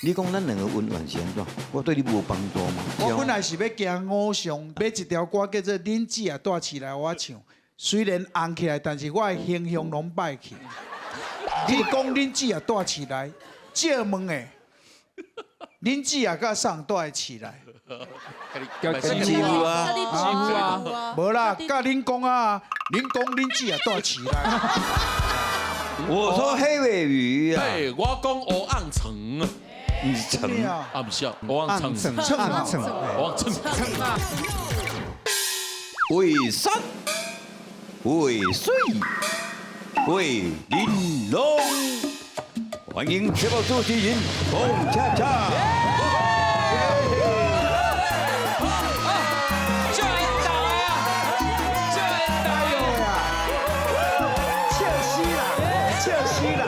你講咱兩個恩怨是按怎？我對你無幫助嗎？我本來是欲行偶像，買一條歌叫做《恁姊仔蹛市內》，我唱。雖然紅起來，但是我的形象攏敗去。你講恁姊仔蹛市內，借問的，恁姊仔佮啥人蹛佇市內？跟師傅啊，師傅啊，無啦，佮恁講啊，恁講恁姊仔蹛市內。我說黑鮪魚啊，對，我講烏甕床，毋是床，啊毋是啊，烏甕床，床床，烏甕床。為山為水為玲瓏，歡迎節目主持人彭恰恰。笑死啦！笑死啦！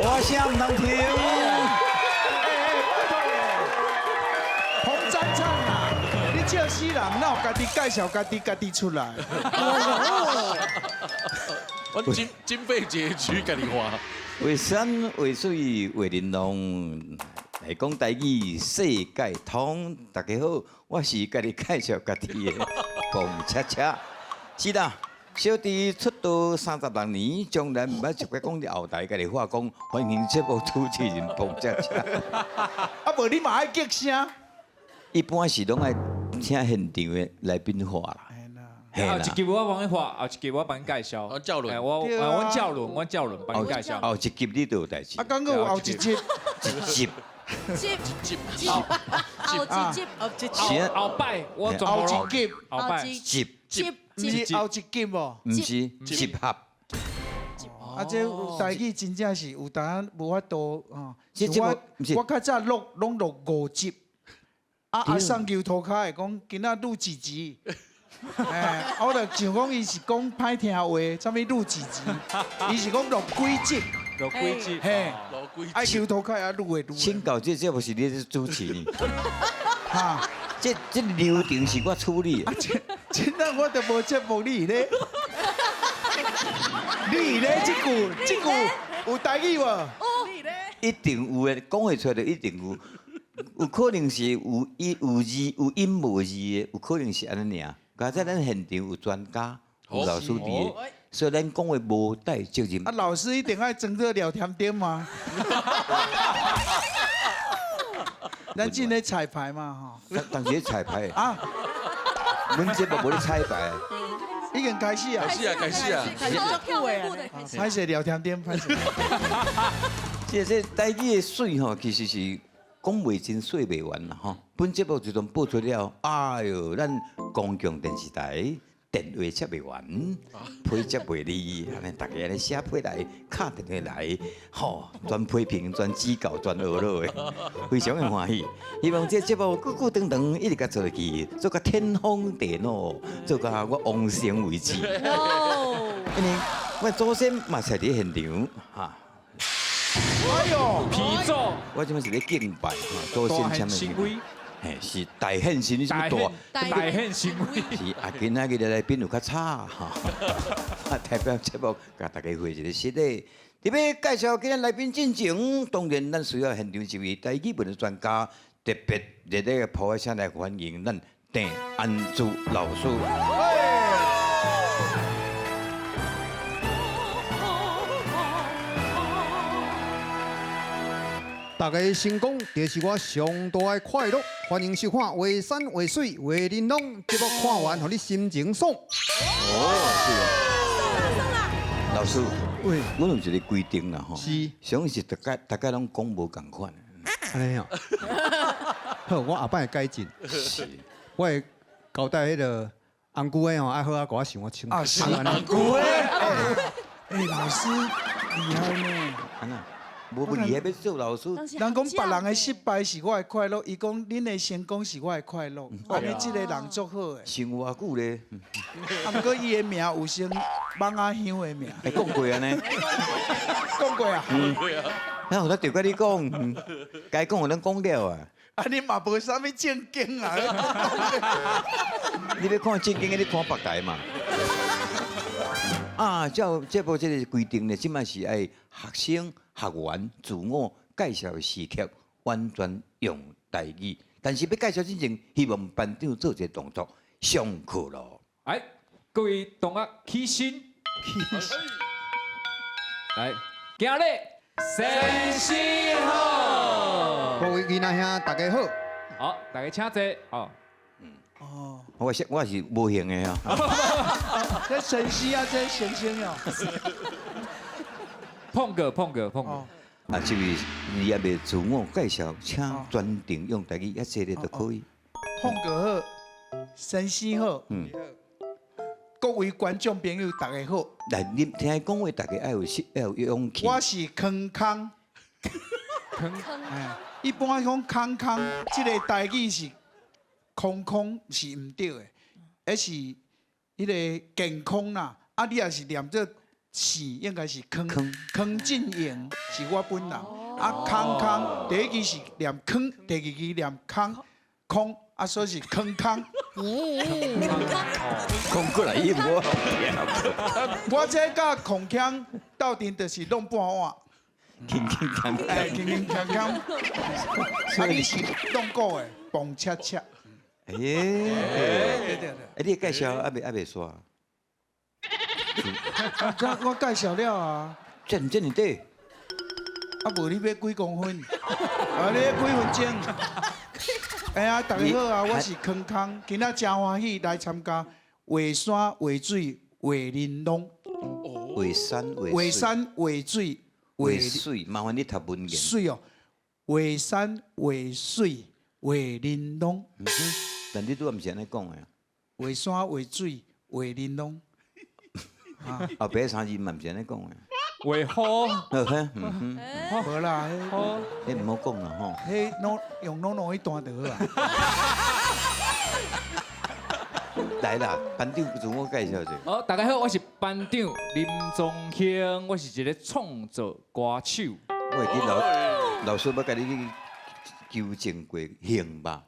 我聲毋通聽。彭展燦啊，你笑死人，哪有家己介紹家己，家己出來？我經費拮據，家己花。為山為水為玲瓏，來講台語世界通。大家好，我是家己介紹家己的彭恰恰。是啦，小弟出道36年，從來毋捌一擺講佇後台家己話講，歡迎節目主持人彭恰恰。啊，無你嘛愛激聲？一般是攏愛請現場的來賓話啦。後一集我幫你畫，後一集我幫你介紹。我教輪，我教輪，我教輪幫你介紹。後一集你都有代誌。啊，剛剛有後一集。一集。集集後一集，後一集。後擺我後一集，後擺集集，毋是後一集無？毋是集合。啊，這台語真正是有當無法度啊。我較早錄攏錄五集，啊啊送球塗跤會講今仔錄幾集？哎，我就想講伊是講歹聽話，啥物錄幾集？伊是講錄幾集？錄幾集？嘿，愛球塗跤啊，錄的錄。請教這節目是你咧主持呢？哈，這流程是我處理的。真正我就無節目，你咧？你咧？這句這句有台語無？一定有的，講會出來就一定有。有可能是有音有字有音無字的，有可能是按呢爾。剛才咱現場有專家、有老師佇，所以咱講話無帶責任。啊，老師一定愛裝做聊天點嗎？咱進咧彩排嘛，吼。當時咧彩排啊，阮節目無咧彩排。已經開始啊！開始啊！開始啊！開始跳舞的開始。歹勢聊天點，歹勢。這台語的水吼，其實是講袂盡、說袂完啦吼。本節目自從播出了，哎喲，咱公共電視台電話接袂完，批接袂離，按呢逐家按呢寫批來，敲電話來，吼，全批評、全指教、全惡落的，非常的歡喜。希望這節目久久長長一直共做落去，做到天荒地老，做到我往生為止。因為我祖先嘛是佇現場，哈。哎喲，皮祖，我這擺是咧敬拜，祖先簽的。嘿，是大顯神，什麼大？大顯神威。是啊，今仔日來賓有較吵哈，啊，代表節目共大家回一個失禮。特別介紹今日來賓進前，當然咱需要現場一位台語文的專家，特別熱烈的拍聲來歡迎咱鄭安珠老師。大家成功就是我上大的快樂。歡迎收看《畫山畫水畫玲瓏》節目，看完予你心情爽。哦，是啊。老師，喂，阮有一個規定啦，吼，是，上是大家攏講無仝款。按呢哦。好，我後擺會改進。是，我會交代彼個紅姑的吼，愛好好共我想我穿。啊，是紅姑的。哎，老師厲害呢。按怎？無厲害，欲做老師。人講別人的失敗是我的快樂，伊講恁的成功是我的快樂。按呢，這個人足好的。成偌久咧？啊，毋過伊的名有成蠓仔香的名。會講過按呢？講過啊？嗯。那我著共你講，該講的攏講了啊。啊，你嘛無啥物正經啊？你欲看正經的，你看別台嘛。啊，照這部這個規定呢，這擺是愛學生。學員自我介紹的時刻，完全用台語。但是欲介紹之前，希望班長做一个動作，上課咯。哎，各位同學起身，起身，來，行禮，先生好。各位囡仔兄，大家好。好，大家請坐。好。哦，我是無形的啊。這先生啊，這先生哦。碰個碰個碰個。啊，這位你猶未自我介紹，請全程用台語，遐濟個就可以。碰個好，先生好。各位觀眾朋友，大家好。來，你聽伊講話，大家愛有愛有勇氣。我是康康。康康。一般講康康，這个台語是空空是毋對的，彼是彼个健康啦。啊，你若是念做姓，應該是康康進榮是我本人。啊，康康第一句是念康，第二句念康空，啊，所以是康康。空過來應我。我這佮孔鏘鬥陣就是弄半碗。輕輕鏘鏘。哎，輕輕鏘鏘。啊，你是弄過的，蹦恰恰。哎，對對對。哎，你介紹猶未煞？我介紹了啊。這毋這爾短？啊，無你欲幾公分？啊，你欲幾分鐘？哎呀，大家好啊，我是康康，今仔真歡喜來參加畫山畫水畫玲瓏。畫山畫畫山畫水畫水，麻煩你讀文言。水哦，畫山畫水畫玲瓏。但你拄仔毋是按呢講的。畫山畫水畫玲瓏。後壁三字嘛毋是按呢講的。畫好。無啦，彼毋好講啦吼。彼攏用攏攏彼段就好啊。來啦，班長自我介紹者。好，大家好，我是班長林宗興，我是一个創作歌手。我會記老師欲共你去糾正過興吧？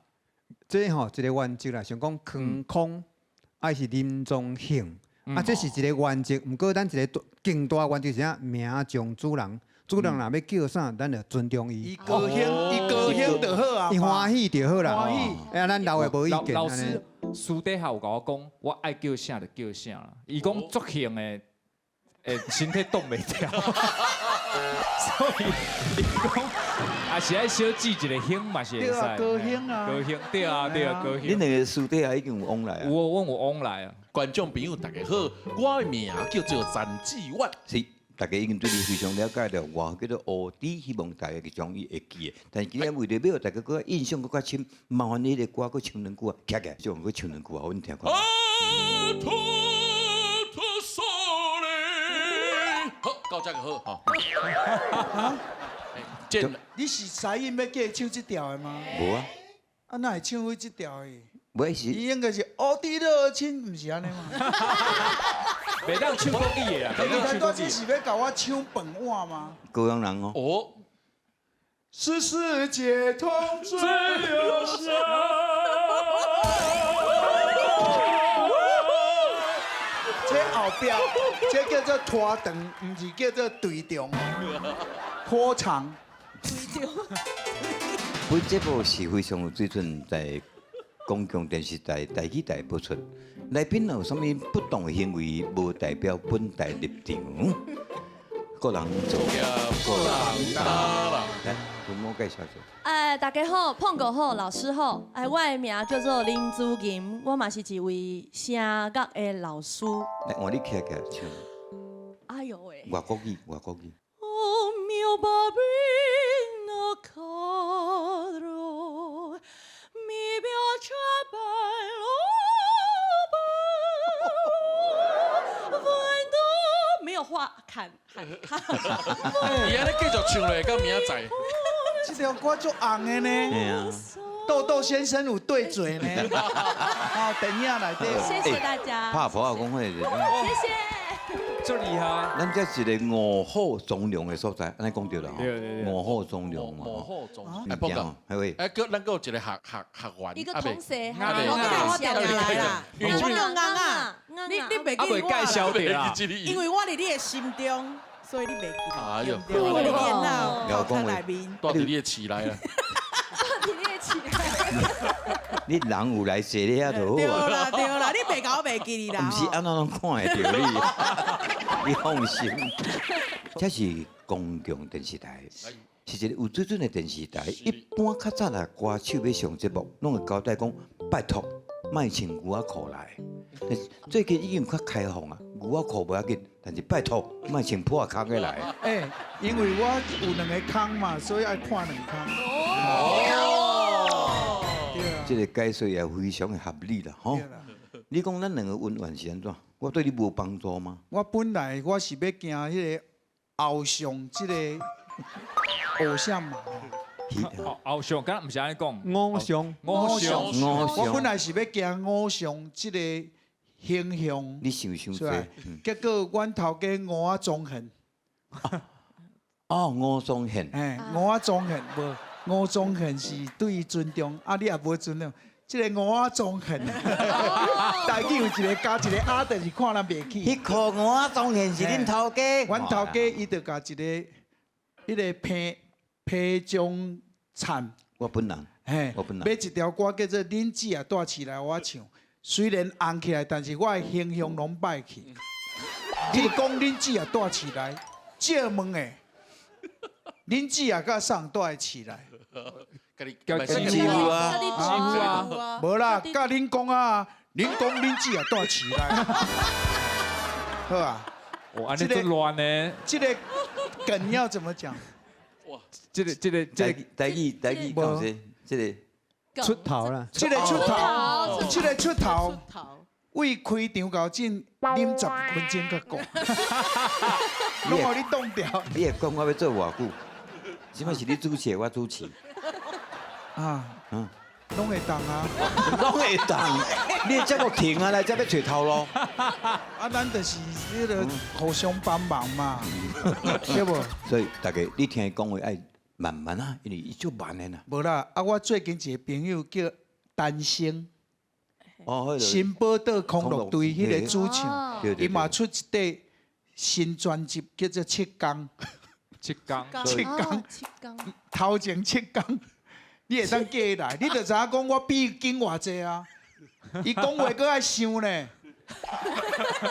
這吼一个原則啦，像講康康，還是林宗興，啊，這是一个原則。毋過咱一个更大原則是啥？名將主人，主人若欲叫啥，咱就尊重伊。伊高興，伊高興就好啊。伊歡喜就好啦。歡喜。哎，咱老的無意見。老師私底下有共我講，我愛叫啥就叫啥啦。伊講足興的，身體擋袂牢，所以伊講也是愛小記一个興嘛是會使。對啊，高興啊。高興，對啊，對啊，高興。恁兩个私底下已經有往來啊？有，阮有往來啊。觀眾朋友大家好，我的名叫做陳志遠。是，大家已經對你非常了解了。我叫做烏迪，希望大家將伊會記得。但是今日為著欲予大家閣印象閣較深，麻煩你彼个歌閣唱兩句啊，起來，將閣唱兩句啊，阮聽看。好，到這就好吼。你是師音欲叫伊唱這調的嗎？無啊。啊，哪會唱彼這調的？無是。伊應該是烏迪熱情，毋是按呢嗎？袂當唱國語的啦，袂當唱國語。這是欲共我搶飯碗嗎？高雄人哦。哦。是世界同最有效。這後壁，這叫做拖長，毋是叫做對長，拖長。對長。本節目是非常有水準，在公共電視台台語台播出。來賓有啥物不當的行為，無代表本台立場。個人做，個人擔。來，自我介紹者。哎，大家好，碰哥好，老師好。哎，我的名叫做林珠琴，我嘛是一位聲樂的老師。來，換你起來唱。哎呦喂！外國語，外國語。 Oh mio babbino caro, mi piace bello bello, 沒有話砍喊他。伊按呢繼續唱落，到明仔載。這條歌足紅的呢。豆豆先生有對嘴呢。哦，電影內底。謝謝大家。拍婆仔講話。謝謝。足厲害！咱這是一个臥虎藏龍的所在，按呢講對啦吼。對對對。臥虎藏龍嘛。臥虎藏龍。哎，報告，係喂。哎，閣咱閣有一個學員，一個同學，我定定來啦，我叫翁啊，你袂記我啦，因為我佇你的心中，所以你袂記。哎呦，我佇你的腦殼內面，住佇你的市內啦。起來。你人有來坐咧遐就對好啊。啦對啦，你袂共我袂記你啦。毋是按怎攏看會著你，你放心。這是公共電視台，是一個有水準的電視台。一般較早啦，歌手欲上節目，攏會交代講拜託，莫穿牛仔褲來。但是最近已經較開放啊，牛仔褲無要緊，但是拜託，莫穿破空的來。欸，因為我有兩个空嘛，所以愛破兩空。哦，對啊。這個解說也非常的合理啦，吼。你講咱兩个恩怨是按怎？我對你無幫助嗎？我本來我是欲行彼个偶像這个偶像嘛。偶像，敢若毋是按呢講。偶像，偶像，偶像。我本來是欲行偶像這个形象。你想傷濟。結果阮頭家吳仔宗憲。哦，吳宗憲。嘿，吳仔宗憲無，吳宗憲是對伊尊重，啊，你也無尊重。這个吳仔宗憲，台語有一个加一个仔，就是看人袂起。彼箍吳仔宗憲是恁頭家。阮頭家伊就共一个，彼个彭彭中燦。我本人。嘿，我本人。買一條歌叫做《恁姊仔蹛市來》，我唱。雖然紅起來，但是我的形象攏敗去。你講恁姊仔蹛市來，借問的，恁姊仔佮啥人蹛市內？佮師傅啊，師傅啊，無啦，佮恁講啊，恁講恁姊仔蹛市內，好啊。哇，按呢足亂呢。這个梗要怎麼講？哇，這个這个這个台語台語講啥？這个出頭啦，這个出頭，這个出頭，為開場到這啉10分鐘閣講，攏予你擋掉。你會講我欲做偌久？這擺是你主持，我主持。啊，攏會當啊，攏會當。你的節目停啊，來這欲揣頭路。啊，咱就是彼个互相幫忙嘛，對無？所以大家你聽伊講話愛慢慢啊，因為伊足慢的啦。無啦，啊，我最近一個朋友叫陳星，哦，新寶島康樂隊彼个主唱，伊嘛出一塊新專輯，叫做《七天》。七天，七天，七天，頭前七天。你會當叫伊來，你就知影講我比伊緊偌濟啊！伊講話閣愛想呢。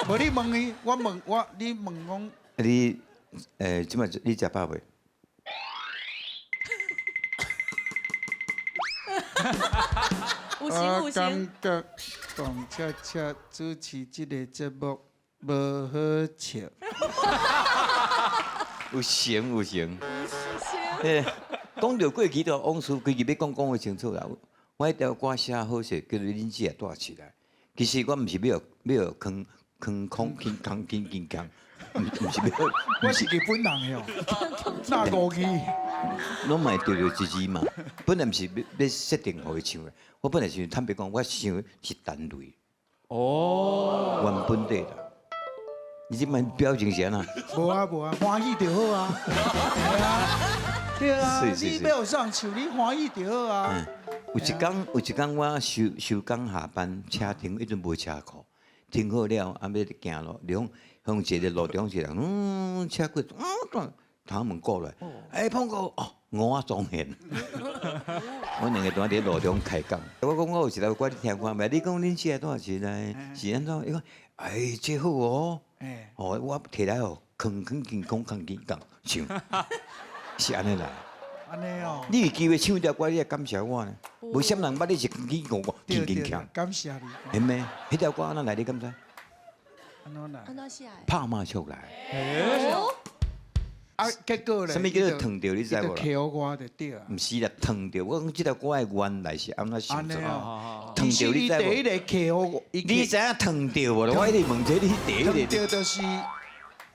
無你問伊，我問我，你問講。你這擺你食飽未？有型有型。我感覺董恰恰主持這个節目無好笑。有型有型。有型。講著過去的往事，規日欲講講袂清楚啦。我彼條歌寫好勢，叫做恁姊仔蹛市內。其實我毋是欲欲囥囥空輕空輕輕空，毋是欲。我是日本人哟，哪五字？攏嘛會著著一字嘛。本來毋是欲欲設定予伊唱的，我本來是坦白講，我想是陳雷。哦，原本底啦。你這擺表情是按怎？無啊無啊，歡喜就好啊。對啊，你欲予啥唱，你歡喜就好啊。有一工，有一工我收收工下班，車停，彼陣無車庫，停好了，啊欲行路，你講向一个路中一个人，車過，頭門過來，欸，碰哥，哦，吳仔宗憲，阮兩个拄仔佇路中開講，我講我有一條歌你聽看覓？你講恁姊仔蹛市內是按怎？伊講，哎，這好哦，哦，我提來哦，吭吭輕空吭輕講唱，是按呢來。按呢哦。你有機會唱這條歌，你會感謝我呢？無啥人捌你是輕輕講講，輕輕唱。感謝你。係咩？彼條歌按怎來？你敢知？按怎來？按怎寫的？拍麻將來。啊，結果咧？啥物叫做燙著？你知無？扣我就對啊。毋是啦，燙著。我講這條歌的原來是按怎想出來？燙著你知無？第一个扣我，你知影燙著無？我一直問這你第一個。燙著就是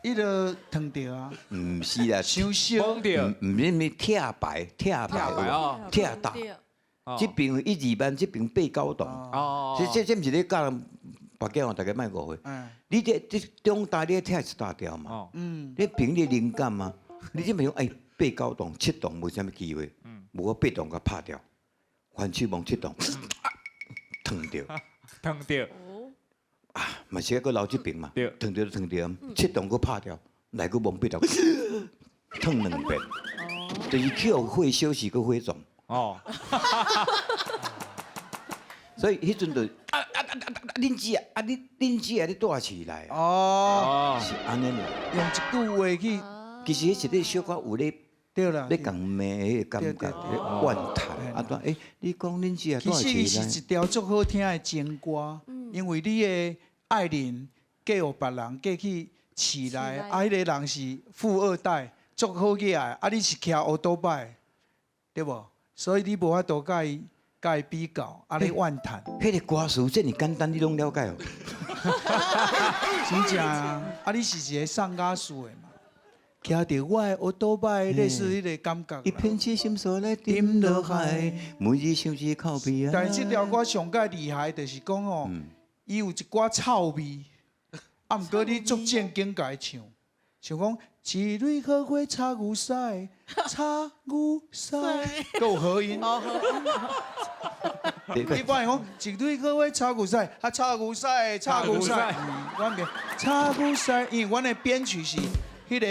彼个燙著啊。毋是啦，傷燒。毋毋是毋是拆牌，拆牌哦，拆大。這邊一二班，這邊八九棟。哦。這這這毋是咧教人跋筊哦，大家莫誤會。你這這中大你拆一大條嘛？嗯。你憑你靈感嘛？你這邊講哎，八九棟、七棟無啥物機會，無我八棟共拍掉，翻手摸七棟，燙著，燙著，啊，嘛是閣留這邊嘛，燙著就燙著，七棟閣拍掉，來閣摸八棟，燙兩遍，就是去予火燒死閣火葬。哦，所以彼陣就啊啊啊啊啊，恁姊啊，啊你恁姊啊，你蹛市內，哦，是按呢啦。用一句話去，其實彼是咧小可有咧對啦，咧共罵彼個感覺，咧怨嘆。啊，怎欸，你講恁姊啊其蹛實伊是市內，一條足好聽的情歌，因為你的愛人嫁予別人，嫁去市內，啊，彼個人是富二代，足好額的，啊，你是騎烏多擺，對無？所以你無法度共伊共伊比較，啊，你怨嘆。彼個歌詞這麼簡單，你攏了解哦？真正啊，啊，你是一個送家事的嘛？騎著我的烏多擺，類似彼個感覺。一片痴心說來沉落海，每日想一口悲哀。但是這條歌上蓋厲害，就是講哦，伊有一寡臭味，啊，毋過你足正經共伊唱，像講一蕊荷花插牛屎，插牛屎，閣有和音。你本來講一蕊荷花插牛屎，啊插牛屎，插牛屎，阮袂插牛屎，因為阮的編曲是彼個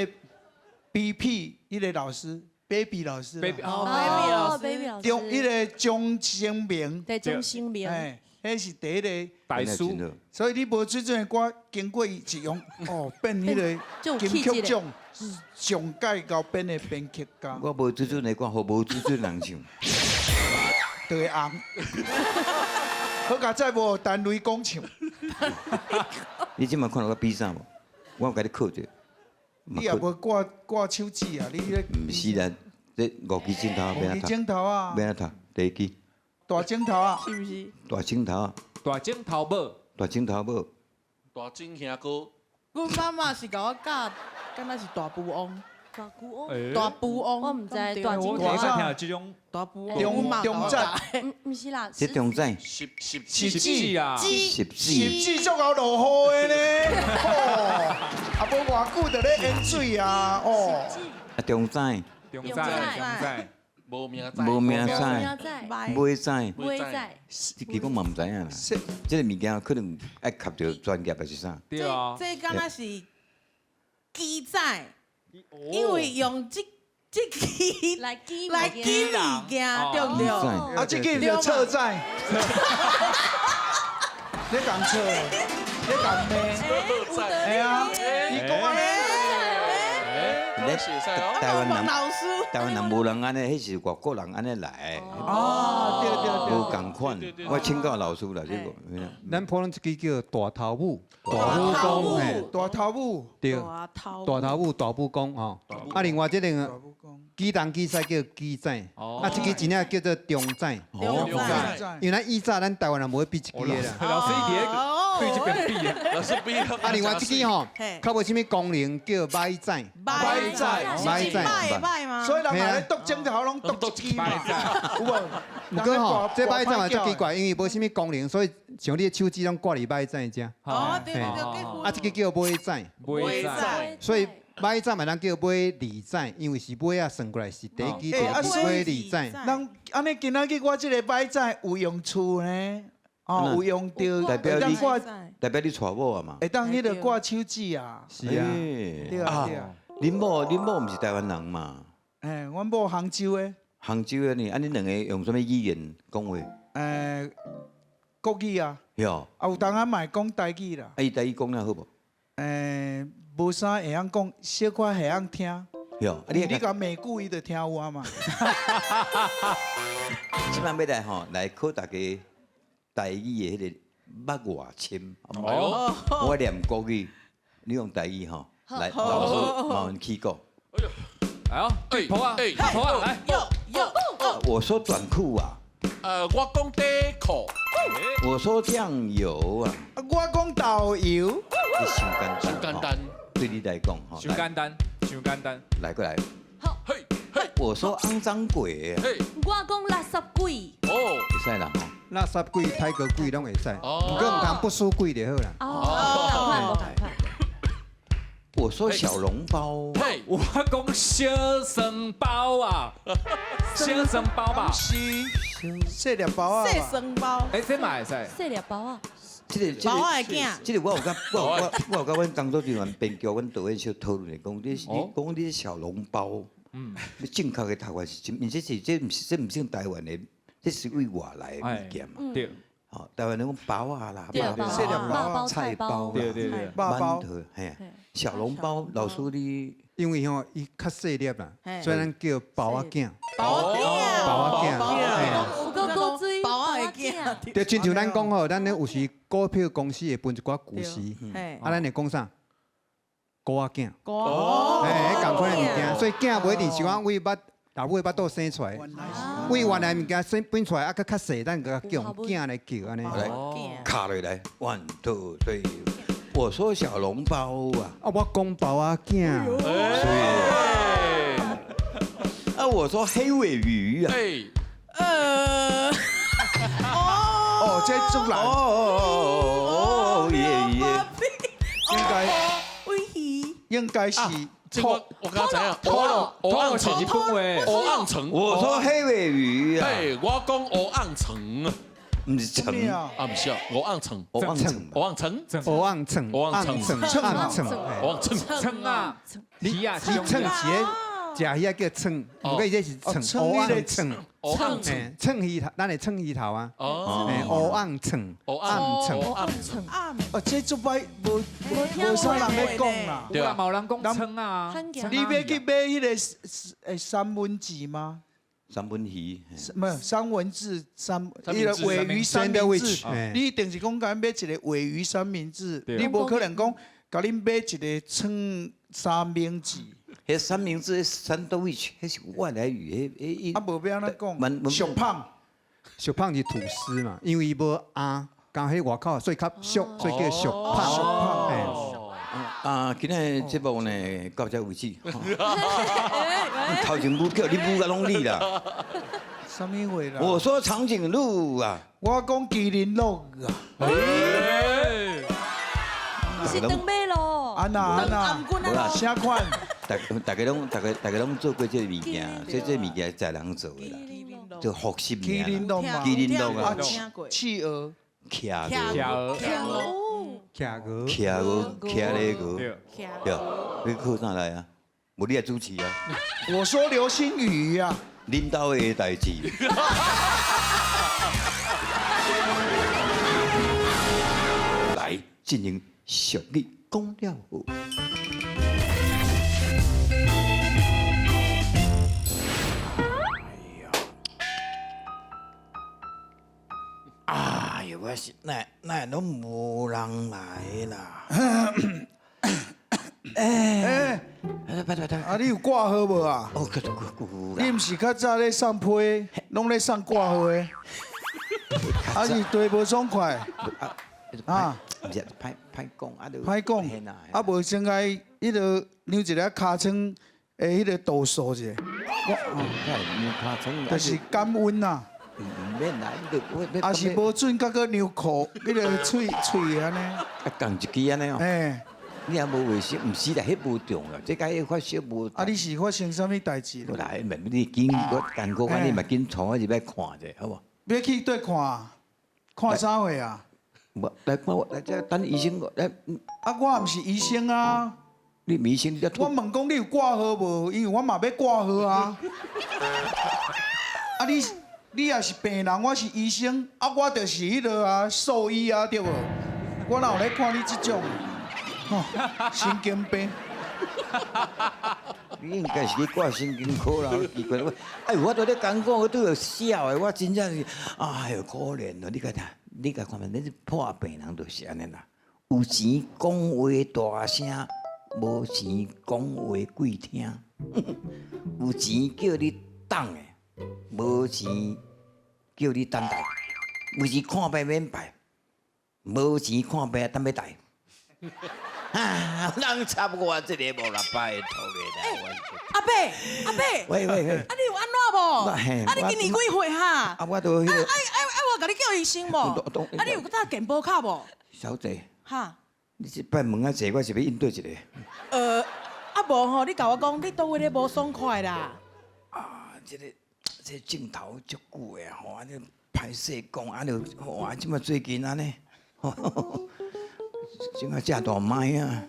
BP 彼個老師，Baby 老師，Baby 哦，Baby 老師，Baby 老師，中彼個鍾生明，對鍾生明，哎，彼是第一個大師，所以你無水準的歌，經過伊一用，哦，變彼個金曲獎上蓋高編的編曲家。我無水準的歌，予無水準人唱，就會紅。好佳哉無陳雷講唱。你這擺看到我比啥無？我有共你考者。你也無掛掛手指啊？你咧？毋是啦，這五支指頭欲按怎五支指頭啊！欲按怎讀？第一支。大指頭啊！是毋是？大指頭啊！大指頭母。大指頭母。大指兄哥。阮媽媽是共我教，敢若是大富翁。大富翁。大富翁。我毋知大指頭。我第一擺聽這種。大富翁。中中指。毋是啦。這中指。十十十指啊！十指。十指足𠢕落雨的呢。哦，啊無偌久就咧淹水啊！哦。啊，中指。中指。中指。無名指。無名指。尾指。尾指。其實我嘛毋知影啦。這个物件可能愛合著專業還是啥？對啊。這敢若是機仔，因為用這這支來記來記物件，對毋對？啊，這支叫錯仔。你講錯，你講咩？哎呀，你講按呢？台灣人，台灣人無人按呢，彼是外國人按呢來。哦，對對對，無仝款。我請教老師啦，這個。咱普通這支叫大頭母，大母公，大頭母，對，大頭母，大母公吼。啊，另外這個機東機西叫機仔，啊，這支真正叫做中指。中指。因為咱以早咱台灣人無比這支的啦。老師佇咧對這邊比啊。老師比。啊，另外這支吼，較無啥物功能，叫擺指。擺指，擺指。擺嗎？所以人若咧篤指頭攏篤一支嘛，有無？毋過吼，這擺指嘛足奇怪，因為無啥物功能，所以像你的手指攏掛佇擺指遮。哦，對對對。啊，這個叫尾指。尾指。所以擺指嘛，咱叫尾二指，因為是尾仔算過來是第一支，第二支尾二指。人按呢今仔日我這个擺指有用處呢，哦，有用著，代表你代表你娶某啊嘛？會當彼个掛手指啊。是啊，對啊對啊。恁某毋是台灣人嘛？欸，阮某杭州的。杭州的呢？啊，恁兩个用啥物語言講話？國語啊。哟。啊，有當仔嘛會講台語啦。啊，伊台語講了好無？無啥會曉講，小可會曉聽。哟，啊你你共罵久，伊就聽有啊嘛。這擺欲來吼，來考大家台語的彼个目外深。哦。我念國語，你用台語吼。來，老師，麻煩起鼓。哎呦，哎，頭啊，頭啊，來。我說短褲啊。我講短褲。我說醬油啊。我講豆油。你傷簡單。傷簡單。對你來講，吼。傷簡單，傷簡單。來過來。好。嘿，嘿。我說骯髒鬼。嘿。我講垃圾鬼。哦。會使啦吼。垃圾鬼、泰國鬼攏會使，毋過毋通不輸鬼就好啦。哦，仝款，無仝款。我說小籠包，我講小蒜包啊，小蒜包吧，是細粒包啊，細蒜包，欸，這嘛會使，細粒包啊，這个包仔的囝，這个我有佮我有我有佮阮工作人員編劇、阮導演小討論的，講你你講你小籠包，你正確的讀法是真，這是這毋是這毋是台灣的，這是為外來的物件嘛。吼，台灣人講包仔啦，對，包包菜包啦，包饅頭，嘿，小籠包，老師你因為吼伊較細粒啦，所以咱叫包仔餅。包仔餅，包仔餅，有夠古錐，包仔餅。對，親像咱講吼，咱咧有時股票公司會分一寡股息，啊，咱會講啥？股仔餅。哦，欸，仝款的物件，所以囝無一定是講為腹老母的腹肚生出來，為原來物件生變出來，啊，閣較細，咱閣用囝來叫按呢。來，卡落來，one two three，我說小籠包啊，啊，我講包仔餅。啊，我說黑鮪魚啊。哦，這足難。哦哦哦耶耶，應該。應該是。這個我剛才知影，烏暗層是本話，烏暗層。我說黑鮪魚啊，嘿，我講烏暗層，毋是層啊，毋是啊，烏暗層，烏暗層，烏暗層，烏暗層，烏暗層，暗層，烏暗層，層啊，你啊，你蹭是咧食魚仔叫蹭，毋過伊這是蹭，烏暗層，烏暗層，蹭魚頭，咱會蹭魚頭啊，哦，烏暗層，烏暗層，烏暗層，哦，這足歹無無啥人咧講啦，對啊，無人講蹭啊，你欲去買彼个三文治嗎？三文魚，毋是三文治，三彼个鮪魚三明治，你一定是講共買一个鮪魚三明治，你無可能講共恁買一个噌三明治。彼三明治，sandwich，彼是外來語，彼彼啊，無欲按怎講？俗胖，俗胖是吐司嘛，因為伊無鸭，仝彼外口，所以較俗，所以叫俗胖。俗胖。啊，今仔節目呢到這為止。頭前母叫你母甲攏你啦。啥物話啦？我說長頸鹿啊，我講麒麟鹿啊。是長尾鹿。安那安那，啥款？大大家攏大家大家攏做過這个物件，所以這个物件在人做的啦，就復習麒麟鹿嘛，麒麟鹿啊，企鵝，企鵝，企鵝，企鵝，企鵝，企咧个，對，你考啥來啊？無你來主持啊？我說流星雨啊，恁兜的代誌。來進行俗語講了後。哎呦，我是哪哪攏無人來啦！哎，啊，你有掛號無啊？哦，有你毋是較早咧送批，攏咧送掛號的，啊是地無爽快？啊，毋是歹歹講啊，歹講，啊無先共彼个量一个尻川的彼个度數者，我，就是感溫啊。毋免啦，你啊是無準，閣閣量褲，彼个喙喙按呢。啊，仝一支按呢哦。欸，你也無衛生，毋是啦，彼無重要，這共發燒無。啊，你是發生啥物代誌？無啦，你緊我艰苦，你嘛緊帶我入來看者，好無？欲去佗看？看啥貨啊？無來看我，來這等醫生來。啊，我毋是醫生啊。你毋醫生，你我問講你有掛號無？因為我嘛欲掛號啊。啊你。你也是病人，我是醫生，啊，我就是彼个啊獸醫啊，對無？我哪有咧看你這種，吼，神經病。你應該是去掛神經科啦，奇怪，哎，我都咧講講，我拄著笑的，我真正是，哎喲，可憐哦！你共睇，你共看覓，恁破病人就是按呢啦，有錢講話大聲，無錢講話鬼聽。有錢叫你等的。無錢叫你等待，有錢看病免排，無錢看病等欲待。啊！人插我這个無喇叭的土咧啦！阿伯，阿伯，喂喂喂，啊你有按怎無？啊你今年幾歲哈？啊我都彼个。啊啊啊！我共你叫醫生無？啊你有帶健保卡無？小姐。哈。你這擺問啊濟，我是欲應對一个。啊無吼，你共我講，你佗位咧無爽快啦？啊，這个。這鏡頭足久的吼，按呢歹勢講，按呢哇，這馬最近按呢，這馬食大麥啊，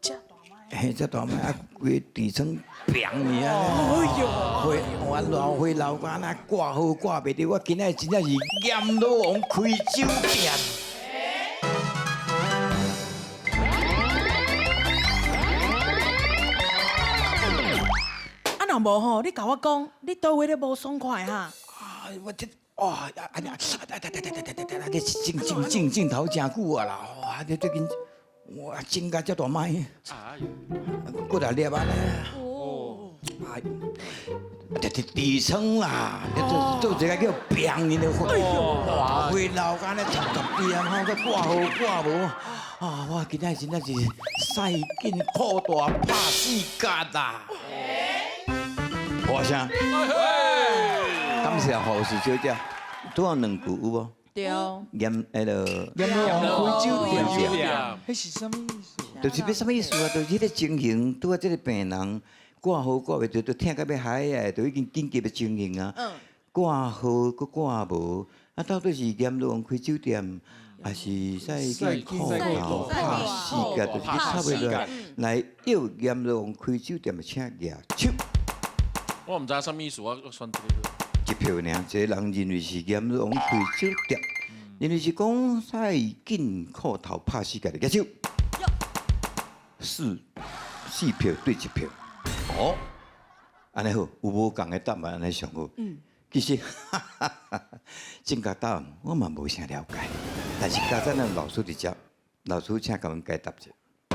食大麥嘿，這大擺啊，規痔瘡病去啊！哎呦，火我老火老干啊，掛號掛袂著，我今仔真正是閻羅王開酒店。啊，若無吼，你共我講，你佗位咧無爽快哈？啊，我這哇，啊啊啊啊啊啊啊！這鏡鏡鏡鏡頭誠久啊啦，哇！這最近哇，真甲這大擺，過來粒啊咧。哦。哎，這這痔瘡啦，這做這個叫病你都，哇！火老干咧十十點吼，閣掛號掛無啊！我今仔真正是使緊褲大拍死角啦！大聲，感謝護士小姐，拄好兩句有無？對。閻彼个閻羅王開酒店，店彼是啥物意思？就是欲啥物意思啊？就是彼个情形，拄仔這个病人掛號掛袂著，都疼甲欲害啊，都已經緊急的情形啊。掛號閣掛無，啊到底是閻羅王開酒店，還是使緊褲頭拍死角？就是去插袂落來，要閻羅王開酒店的，請舉手。我毋知啥物意思，我選這個。一票爾，一个人認為是閻羅王開酒店，認為是講使緊褲頭拍死角的舉手。四票對一票。哦，按呢好，有無仝的答案按呢上好。其實正確答案我嘛無啥了解，但是家陣咱老師佇遮，老師請共阮解答者。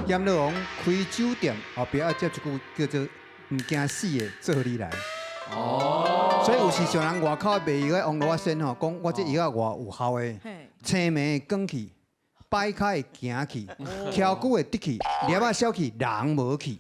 閻羅王開酒店，後壁愛接一句叫做毋驚死的做你來。哦。所以有時像人外口賣藥的王羅仔仙吼，講我這藥仔偌有效的，青暝會光去，擺跤會行去，翘久會得去，粒仔小去人無去。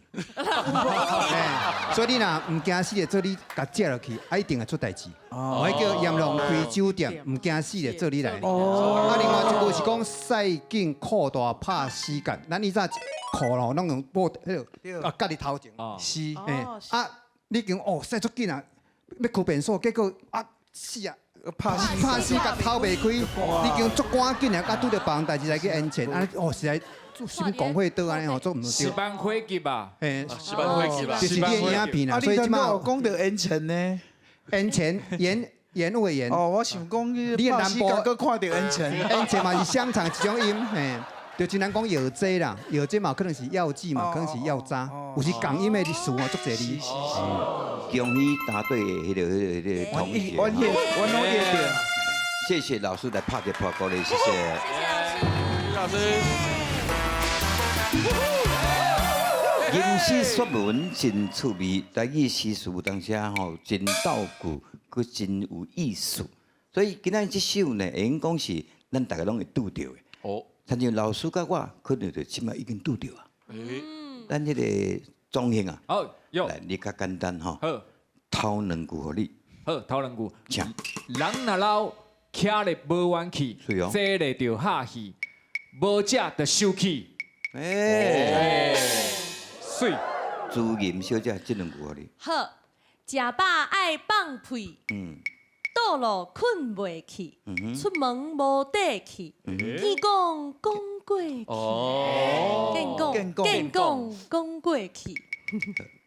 所以你若毋驚死的，做你共食落去，啊一定會出代誌。哦，彼叫閻羅王開酒店，毋驚死的做你來。哦。啊，另外一句是講使緊褲大拍死角，咱以前褲咯，攏用布彼个啊，蓋佇頭前。是。啊，你講哦，使足緊啊，欲開便所，結果啊死啊！拍死拍死共頭袂開，你經足趕緊啊，佮拄著別人代誌來去延前，啊哦，實在做啥物講火刀按呢吼，做毋對。十班火急啊！嘿，十班火急啊！就是你的影片啦，所以這擺講著延前呢？延前延延誤的延。哦，我想講你拍死角閣看著延前，延前嘛是香腸一種音，嘿，就像咱講藥劑啦，藥劑嘛可能是藥劑嘛，可能是藥渣，有時仝音的詞哦，足濟字。恭喜答對的彼个同學。我我攏會著。謝謝老師來拍一破鼓勵，謝謝。謝謝老師。老師。吟詩說文真趣味，台語詩詞有當時吼真道具，閣真有意思。所以今仔這首呢，會用講是咱逐个攏會拄著的。哦。親像老師佮我，可能就這擺已經拄著啊。咱彼个莊興啊。好，來，你較簡單吼。好。頭兩句予你。好，頭兩句。請。人若老，徛咧無元氣，坐咧就下氣，無食就生氣。欸。媠。朱銀小姐，這兩句予你。好，食飽愛放屁。倒落睏袂去，出門無底氣，見講講過去，見講見講講過去。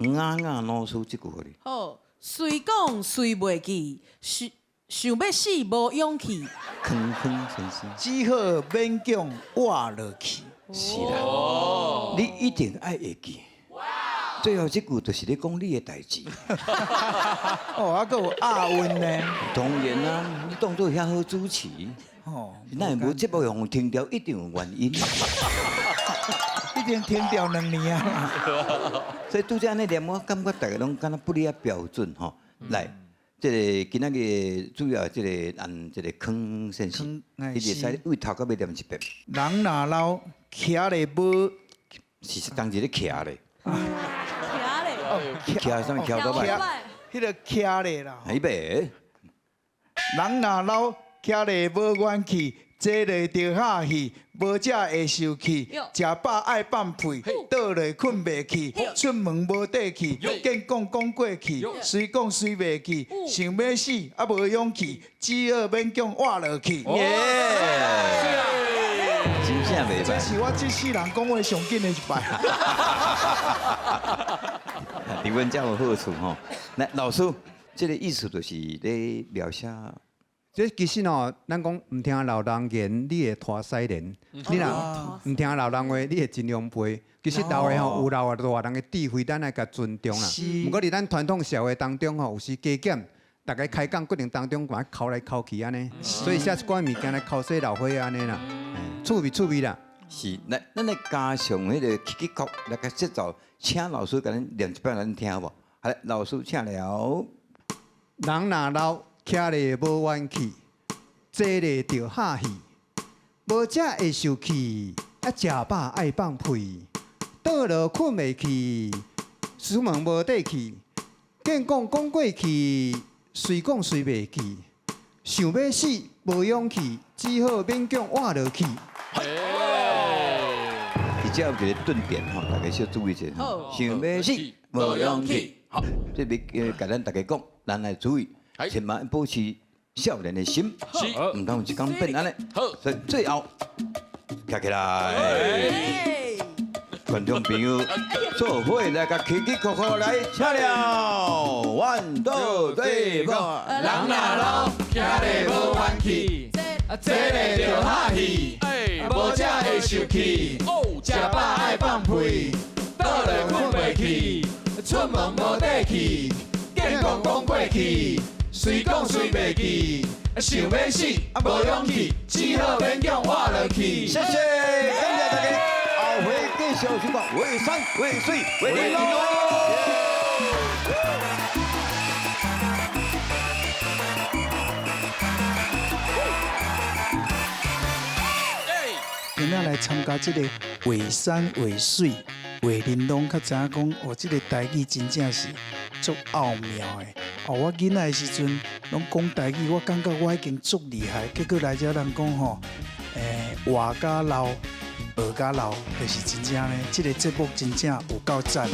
雅雅老師，這句予你。好，隨講隨袂記，想想欲死無勇氣。吭吭先生。只好勉強活落去。是啦，你一定愛會記。最後這句就是咧講你的代誌。哦，啊，閣有押韻呢。當然啦，你當作遐好主持，哦，哪會無節目予人停掉，一定有原因。已經停掉兩年啊。所以拄才按呢念，我感覺大家攏敢若不離啊標準吼。來，這個今仔日主要這個按這個康先生，你會使對頭到尾念一遍。人若老，徛咧無，是當時咧徛咧。徛咧，徛啥物？徛倒擺？彼个徛咧啦。彼个。人若老，徛咧無元氣，坐咧就下氣，無食會受氣，食飽愛放屁，倒咧睏袂去，出門無底氣，見講講過去，隨講隨袂記，想欲死啊無勇氣，只好勉強活落去。耶！真正袂歹。這是我這世人講話上緊的一擺。佇阮遮有好處吼。來，老師，這個意思就是咧描寫。這其實吼，咱講毋聽老人言，你會拖屎連；你若毋聽老人話，你會真狼狽。其實老的吼有老的大人的智慧，咱愛共尊重啦。毋過佇咱傳統社會當中吼，有時加減，大家開講過程當中，嘛摳來摳去按呢，所以寫一寡物件來剾洗老歲仔按呢啦，趣味趣味啦。是，來，咱來加上彼个起起曲來個節奏，請老師共咱念一擺，咱聽好無？好，老師請了。人若老，徛咧無元氣，坐咧就哈氣，無食會受氣，啊食飽愛放屁，倒落睏袂去，出門無底氣，見講講過去，隨講隨袂記，想欲死無勇氣，只好勉強活落去。佇遮有一个頓點吼，大家小注意一下。想欲死無勇氣，好，這欲共咱大家講，咱來注意，千萬保持少年的心，毋通有一工變按呢。好，所以最後徛起來，觀眾朋友做伙來共起起扣扣來請了，One two three four，人若老，徛咧無元氣，坐咧就哈氣，無食會受氣，食飽愛放屁，倒落睏袂去，出門無底氣，見講講過去，隨講隨袂記，想欲死無勇氣，只好勉強活落去。謝謝，感謝大家，後回繼續收看《畫山畫水畫玲瓏》。今仔來參加這個畫山畫水畫玲瓏，較知影講哦，這個台語真正是足奧妙的。哦，我囡仔的時陣攏講台語，我感覺我已經足厲害。結果來遮人講吼，活甲老，學甲老，就是真正呢。這個節目真正有夠讚。